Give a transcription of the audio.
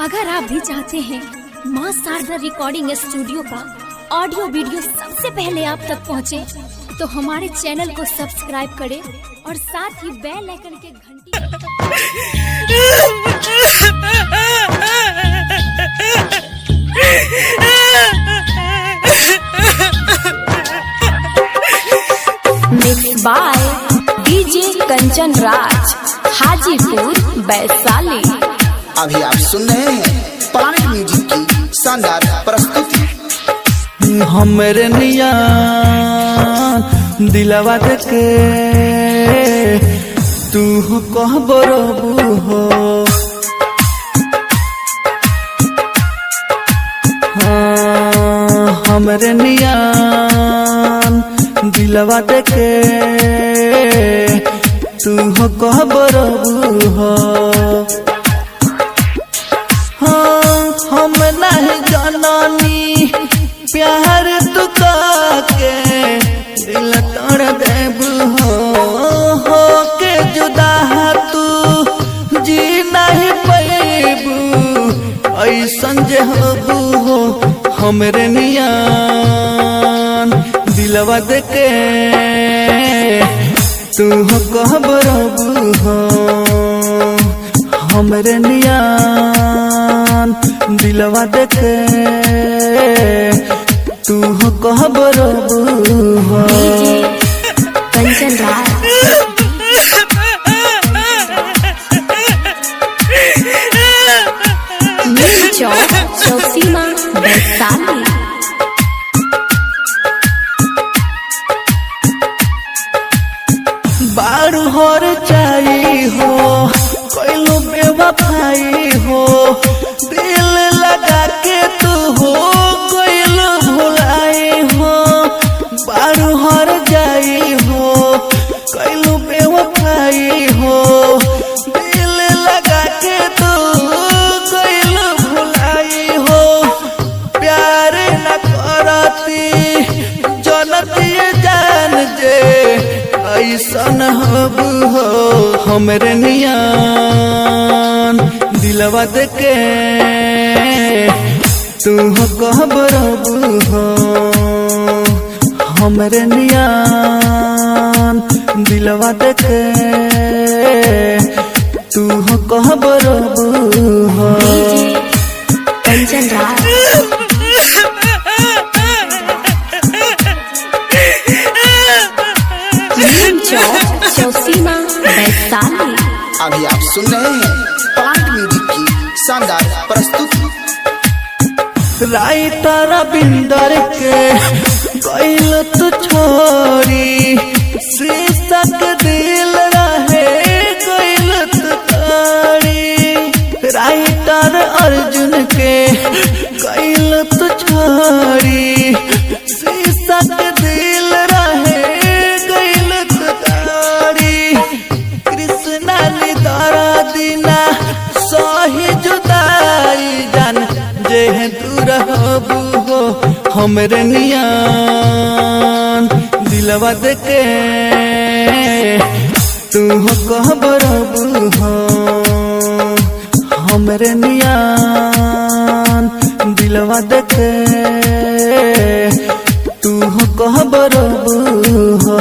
अगर आप भी चाहते हैं माँ शारदा रिकॉर्डिंग स्टूडियो का ऑडियो वीडियो सबसे पहले आप तक पहुँचे, तो हमारे चैनल को सब्सक्राइब करें और साथ ही बेल आइकन के घंटी। Mix by DJ Kanchan Raj, Hajipur, Vaishali. अभी आप सुन रहे हैं प्लानिट म्यूजिक की शानदार प्रस्तुति। हमरे नियान दिलवा के तू कह बरबू हो। हाँ, हमरे नियान दिलवा के तू कह बरबू हो। हाँ, हम नहीं जननी प्यार तू के दिल तोड़ देबू हो के जुदा तू जी नहीं पैबू ऐसन जे होबू हो। हमरे नियान दिलवा देके तू हो कहबरबू हो। हमरे नियान दिलवा देके तू हो कहबरबू हो। डीजे कंचन राज, नीम चौक, चौसीमा, वैशाली। बारू हर चाई हो कैलो बेवफाई हो, दिल लगा के तू हो कैलो भुलाई हो। बारू हर जाई हो कैलो बेवफाई हो, दिल लगा के तू कैलो भुलाई हो। प्यार न करती जनती जान जे ऐसन हबू हो। हमरे नियान दिलवा देके तू हो कहबरबू हो। हमरे नियान दिलवा देके तू हो कहबरबू हो। डीजे कंचन राज, नीम चौक, चौसीमा, वैशाली। अभी आप सुन रहे हैं प्लानिट म्यूजिक की शानदार प्रस्तुति। राइटर बिंदर के गइल तू छोरी, शीशा के दिल रहे गइल तू तारी। राइटर अर्जुन के गइल तू छोरी, शीशा के दिल रहे गइल तू तारी। कृष्णा निदारा दिना सही जुदाई जान जे दूर होबू हो। हमरे नियान दिलवा देके तू हो कहबरबू हो। हमरे नियान दिलवा देके तू हो कहबरबू हो।